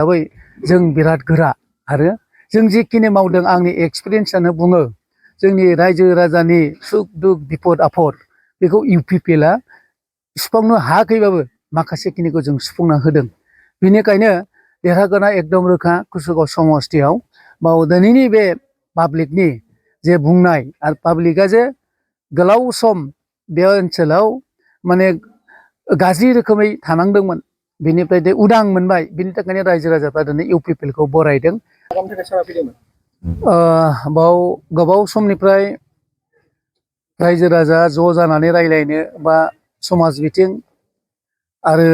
हिसाबै जों बिराद गोरा आरो जों जिखिनि मावदों आंनि एक्सपिरियेन्सआनो बुङो जोंनि रायजो राजानि सुख दुख बिपद आफद बेखौ इउपिपिएलआ सुफुंनो हायाखैबाबो माखासेखिनिखौ जों सुफुंना होदों। बेनिखायनो देरहागोना एकदम रोखा कुसुगाव समस्थियाव दिनैनि बे पाब्लिकनि जे बुंनाय आरो पाब्लिकआ जे गोलाव सम बे ओनसोलाव माने गाज्रि रोखोमै थानांदोंमोन बेनिफ्राय दे उदां मोनबाय बिनि थाखायनो रायजो राजाफ्रा दिनै इउपिपिएलखौ बरायदों। बाव गोबाव समनिफ्राय रायजो राजा ज' जानानै रायलायनो बा समाज बिथिं आरो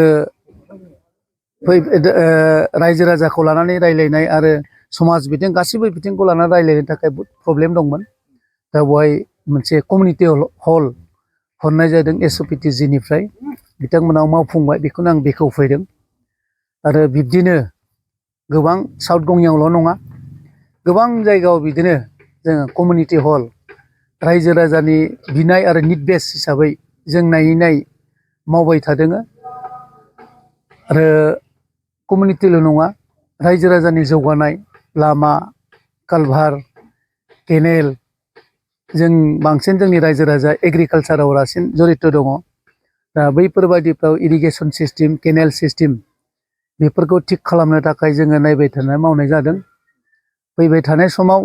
रायजो राजाखौ लानानै रायलायनाय आरो समाज बिथिं गासिबो बिथिंखौ लानानै रायलायनो थाखाय बहुद प्रब्लेम दंमोन। दा बेवहाय मोनसे कमिउनिटि हल हरनाय जादों एसअपिटिजिनिफ्राय बिथांमोनाव मावफुंबाय बेखौनो आं बेखेवफैदों। आरो बिब्दिनो गोबां साउथ गंयावल' नङा गोबां जायगायाव बिदिनो जोङो कमिउनिटि हल रायजो राजानि बिनाय आरो निड बेस हिसाबै जों नायै मावबाय थादों। आरो कमिउनिटिल' नङा रायजो राजानि जौगानाय लामा कालभार केनेल जों बांसिन जोंनि रायजो राजा एग्रिकालसाराव रासिन जरित' दङ। दा बैफोरबायदिफ्राव इरिगेसन सिस्टेम केनेल सिस्टेम बेफोरखौ थिग खालामनो थाखाय जोङो नायबाय थानाय मावनाय जादों। फैबाय थानाय समाव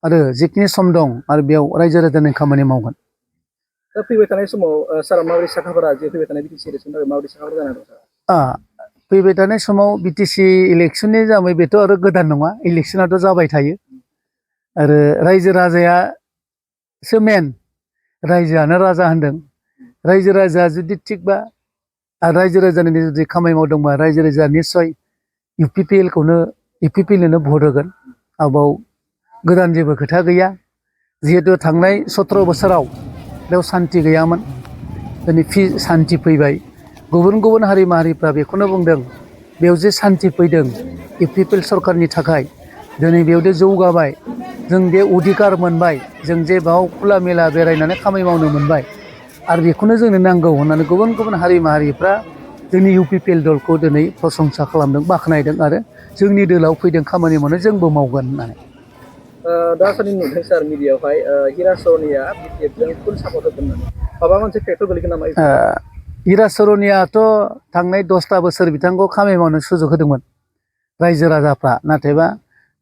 आरो जिखिनि सम दं आरो बेयाव रायजो राजानि खामानि मावगोन। दा फैबाय थानाय समाव सारा माबोरै साखाफोरा जे फैबाय थानाय बिटिसि इलेक्सननि थाखाय माबोरै साखाफोर जानानै दं सार? फैबाय थानाय समाव बिटिसि इलेक्सननि जाबाय बेथ' आरो गोदान नङा इलेक्सनाथ' जाबाय थायो आरो रायजो राजायासो मेन रायजोआनो राजा होनदों। रायजो राजाया जुदि थिगबा आरो रायजो राजानि जुदि खामानि मावदोंबा रायजो राजाया निस्सय इउपिपिएलनो भट होगोन। आबाव गोदान जेबो खोथा गैया जिहेतु थांनाय 17 बोसोराव बेयाव सान्थि गैयामोन दिनै सान्थि फैबाय। गुबुन गुबुन हारि माहारिफ्रा बेखौनो बुंदों बेयाव जे सान्थि फैदों इउपिपिएल सरकारनि थाखाय दिनै बेयावदे जौगाबाय जों बे अधिकार मोनबाय जों जे बाव खुला मेला बेरायनानै खामानि मावनो मोनबाय आरो बेखौनो जोंनो नांगौ होननानै गुबुन गुबुन हारि माहारिफ्रा जोंनि इउपिपिएल दलखौ दिनै प्रशंसा खालामदों बाख्नायदों आरो जोंनि दोलाव फैदों खामानि मावनो जोंबो मावगोन होननानै। दासान्दि नुदों सार मिडियाआवहाय हिरासरनिया बिटिएफजों फुल सापर्ट होगोन होननानै माबा मोनसे फेक्टर गोलैगोन नामा? हिरासरनियाथ' थांनाय 10टा बोसोर बिथांखौ खामानि मावनो सुजुग होदोंमोन रायजो राजाफ्रा। नाथायबा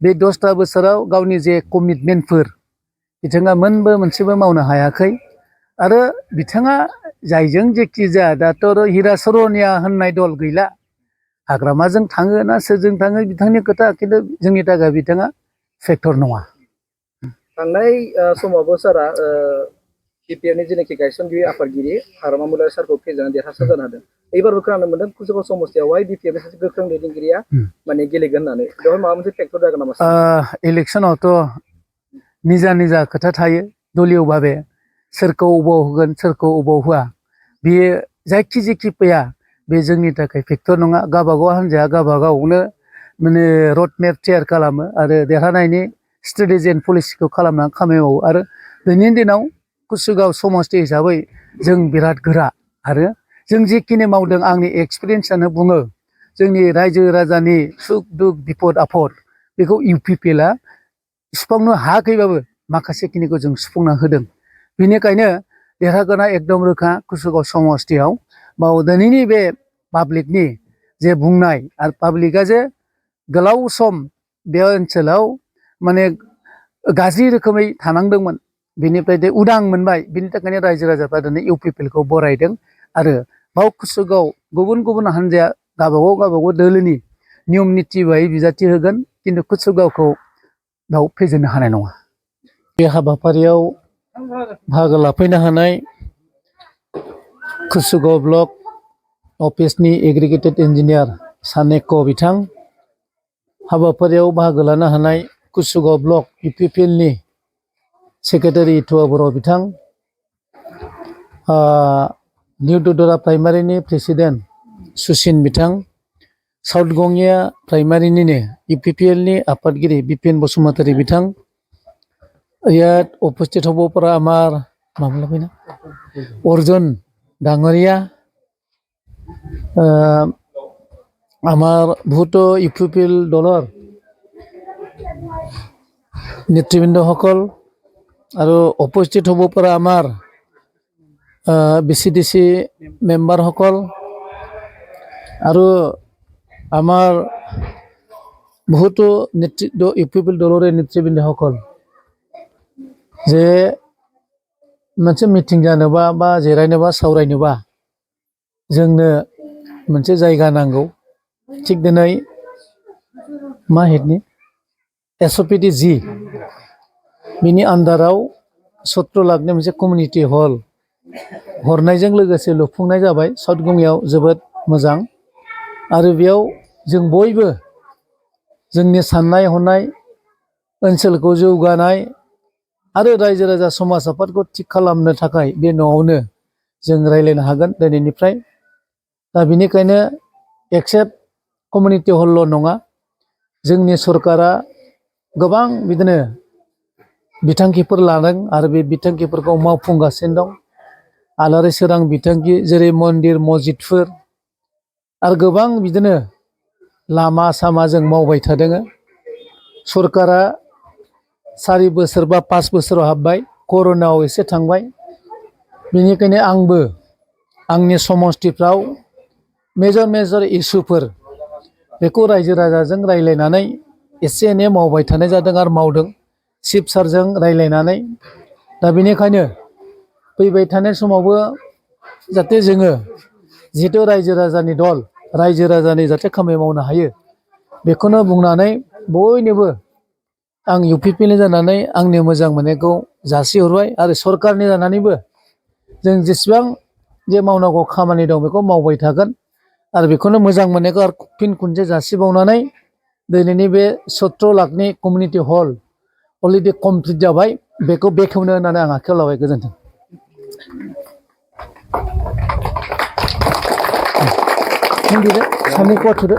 बे 10टा बोसोराव गावनि जे कमिटमेन्टफोर बिथाङा मोनसेबो मावनो हायाखै। आरो बिथाङा जायजों जेखि जाया दाथ' हिरासरनिया होननाय दल गैला हाग्रामाजों थाङो ना सोरजों थाङो बिथांनि खोथा खिन्थु जोंनि थाखाय बिथाङा फेक्टर नङा। थांनाय समावबो सारा बिटिआरनि जेनाखि गायसनगिरि आफादगिरि हाग्रामा महिलारी सारखौ फेजेननानै देरहासार जानो हादों। एबारबो खोनानो मोनदों कुसुगाव समस्थियावहाय बिटिआरनि सासे गोख्रों दैदेनगिरिया माने गेलेगोन होननानै बेवहाय माबा मोनसे फेक्टर जागोन नामा? इलेक्सनावथ' निजा खोथा थायो दलीय भाबे सोरखौ अबाव होगोन सोरखौ अबाव होआ बेयो जायखि फैया बे जोंनि थाखाय फेक्टर नङा। गावबागाव हान्जाया गावबागावनो माने रड मेप थियार खालामो आरो देरहानायनि स्ट्रेटेजि एन्ड पलिसिखौ खालामनानै खामानि मावो। आरो दिनैनि दिनाव कुसुगाव समस्ति हिसाबै जों बिराद गोरा आरो जों जिखिनि मावदों आंनि एक्सपिरियेन्सआनो बुङो जोंनि रायजो राजानि सुख दुख बिपद आफद बेखौ इउपिपिएलआ सुफुंनो हायाखैबाबो माखासेखिनिखौ जों सुफुंना होदों। बेनिखायनो देरहागोना एकदम रोखा कुसुगाव समस्थियाव दिनैनि बे पाब्लिकनि जे बुंनाय आरो पाब्लिकआ जे गोलाव सम बे ओनसोलाव माने गाज्रि रोखोमै थानांदोंमोन बेनिफ्राय दे उदां मोनबाय बिनि थाखायनो रायजो राजाफ्रा दिनै इउपिपिएलखौ बरायदों। आरो बाव कुसुगाव गुबुन हान्जाया गावबागाव दोलोनि नियम निथि बायदि बिजाथि होगोन खिन्थु कुसुगावखौ बाव फेजेननो हानाय नङा। बे हाबाफारियाव बाहागो लाफैनो हानाय कुसुगाव ब्लक अफिसनि एग्रिगेटेड इन्जिनियार सानेक बिथां, हाबाफारियाव बाहागो लानो हानाय कुसुगाव ब्लक इउपिपिएलनि सेक्रेटारि इटुवा बर' बिथां, निउ ददरा प्राइमारिनि प्रेसिडेन्ट सुसिन बिथां, साउथ गंया प्राइमारिनिनो इउपिपिएलनि आफादगिरि बिपिन बसुमतारी बिथां, ইয়াত উপস্থিত হ'ব পৰা আমাৰ অৰ্জুন ডাঙৰীয়া, আমাৰ বহুত ইউপিপিএল দলৰ নেতৃবৃন্দসকল আৰু উপস্থিত হ'ব পৰা আমাৰ বিচিডিচি মেম্বাৰসকল আৰু আমাৰ বহুতো ইউপিপিএল দলৰে নেতৃবৃন্দসকল जे मोनसे मिटिं जानोबा बा जिरायनोबा सावरायनोबा जोंनो मोनसे जायगा नांगौ थिग दिनै मा हेडनि एसओपिडि जि बिनि आन्दाराव 17 लाखनि मोनसे कमिउनिटि हल हरनायजों लोगोसे लुफुंनाय जाबाय साउथगङियाव जोबोद मोजां आरो बेयाव जों बयबो जोंनि साननाय हनाय ओनसोलखौ जौगानाय आरो रायजो राजा समाज आफादखौ थिग खालामनो थाखाय बे न'आवनो जों रायलायनो हागोन दिनैनिफ्राय दा बेनिखायनो एक्सेप्ट कमिउनिटि हलल' नङा जोंनि सरकारा गोबां बिदिनो बिथांखिफोर लादों आरो बे बिथांखिफोरखौ मावफुंगासिनो दं आलारि सोरां बिथांखि जेरै मन्दिर मस्जिदफोर आरो गोबां बिदिनो लामा सामा जों मावबाय थादों सरकारा 4 बोसोर बा 5 बोसोराव हाबबाय कर'नायाव एसे थांबाय बेनिखायनो आंबो आंनि समस्थिफ्राव मेजर इस्युफोर बेखौ रायजो राजाजों रायलायनानै एसे एनै मावबाय थानाय जादों आरो मावदों चिफ सारजों रायलायनानै दा बेनिखायनो फैबाय थानाय समावबो जाहाथे जोङो जिहेतु रायजो राजानि दल रायजो राजानि जाहाथे खामानि मावनो हायो बेखौनो बुंनानै बयनोबो आं इउपिपिएलनि जानानै आंनि मोजां मोननायखौ जासिहरबाय आरो सरकारनि जानानैबो जों जेसेबां जे मावनांगौ खामानि दं बेखौ मावबाय थागोन आरो बेखौनो मोजां मोननायखौ आरो फिन खनसे जासिबावनानै दिनैनि बे 17 लाखनि कमिउनिटि हल अलरेडि कमप्लिट जाबाय बेखौ बेखेवनो होननानै आं आखायाव लाबाय गोजोन्थों सानैखौ थुदो